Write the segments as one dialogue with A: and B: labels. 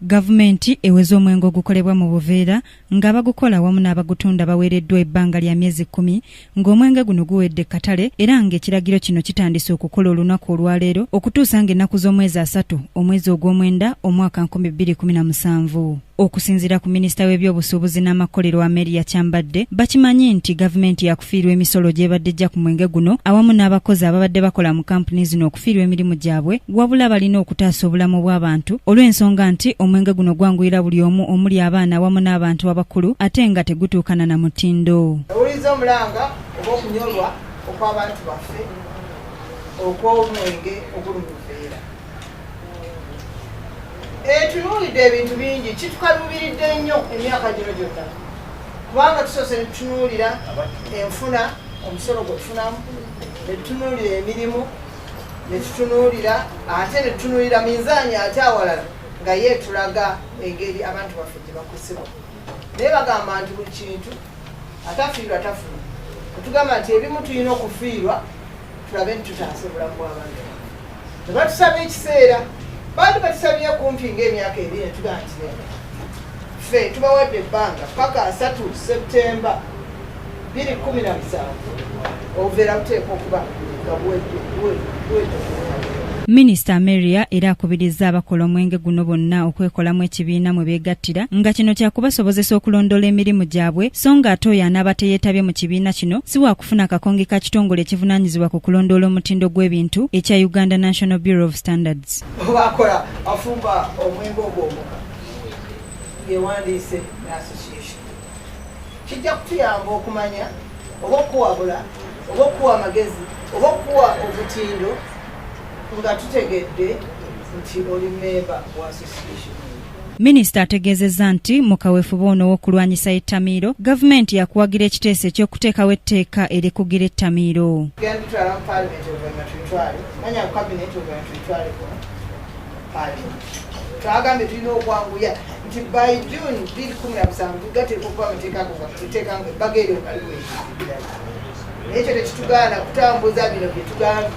A: Gavumenti eweze omwenge ogukolebwa mu buveera ng'abagukola wamu n'abagutunda baweereddwa ebbanga lya myezi 10 ng'omwenge guno guwedde katale, era ng'ekiragiro kino kitandise okukola olunaku olwaleero okutuusa ng'ennaku z'omwezi 3 omwezi ogw'omwenda omwaka 2017. Okusinziira ku minisita w'ebyobusuubuzi n'amakolero Amelia Kyambadde, bakimanyi nti gavumenti yakufiirwa emisolo gy'ebadde ejja ku mwenge guno awamu n'abakozi ababadde bakola mu kampuni zino okufiirwa emirimu gyabwe, wabula balina okutaasa obulamu bw'abantu olw'ensonga nti omwenge guno gwanguyira buli omu omuli abaana awamu n'abantu abakulu ate nga tegutuukana na mutindo.
B: Owuliriza omulanga oba okunyolwa okw'abantu baffe okw'omwenge oguli mu buveera. Etunuulidde ebintu bingi, kitukaluubiridde nnyo emyaka gino gyonna, kubanga tusoose ne tutunuulira enfuna, omusolo gwe tufunamu, ne tutunuulira emirimu, ne tutunuulira ate ne tutunuulira minzaani ate awalala nga ye etulaga engeri abantu baffe gye bakosebwa. Naye bagamba nti buli kintu atafiirwa tafuna. Otugamba nti ebimu tulina okufiirwa tulabe nti tutaasa obulamu bw'abantu. Ne batusaba ekiseera, baali batusabye kumpi ng'emyaka 2, ne tugamba nti ffe tubawadde ebbanga paka 3 Septemba 2017 obuveera buteekwa okuba nga buwedde.
A: Minisita Amelia era akubirizza abakola omwenge guno bonna okwekolamu ekibiina mwe beegattira, nga kino kyakubasobozesa okulondoola emirimu gyabwe, so nga ate oyo anaaba teyeetabye mu kibiina kino si waakufuna akakonge ka kitongole ekivunaanyizibwa ku kulondoola omutindo gw'ebintu ekya Uganda National Bureau of Standards.
B: Oba akola afumba omwenge ogwo omuka yewandiise ne association, kijja kutuyamba okumanya oba okuwabula oba okuwa amagezi oba okuwa omutindo nga tutegedde nti oli memba wa association.
A: Minisita ategeezezza nti mu kaweefube ono ow'okulwanyisa ettamiiro, gavumenti yakuwagira ekiteeso eky'okuteekawo etteeka erikugira ettamiiro.
B: Tugenda tutwala mu paalimenti, oluvannyuma tubitwale manya ku kabineti, oluvannyuma tubitwale kuno paalimenti. Twagambye tulina okwanguya nti by June 2017 gateeka okuba amateeka ago, etteeka nga ebbaga eryo nga liwedde. Naye ekyo tekitugaana kutambuza bino bye tugambye.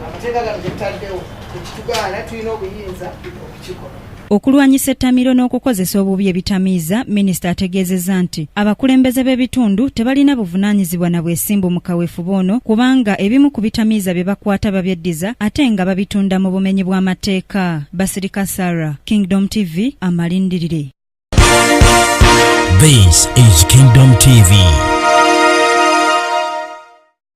B: Amateeka gano ge tutaddewo tekitugaana, tulina obuyinza okukikola.
A: Okulwanyisa ettamiiro n'okukozesa obubi ebitamiiza, minisita ategeezezza nti abakulembeze b'ebitundu tebalina buvunaanyizibwa na bwesimbu mu kaweefube ono, kubanga ebimu ku bitamiiza bye bakwata babyeddiza ate nga babitunda mu bumenyi bw'amateeka. Basirika Sarah, Kingdom TV, amalindirire.
C: This is Kingdom TV.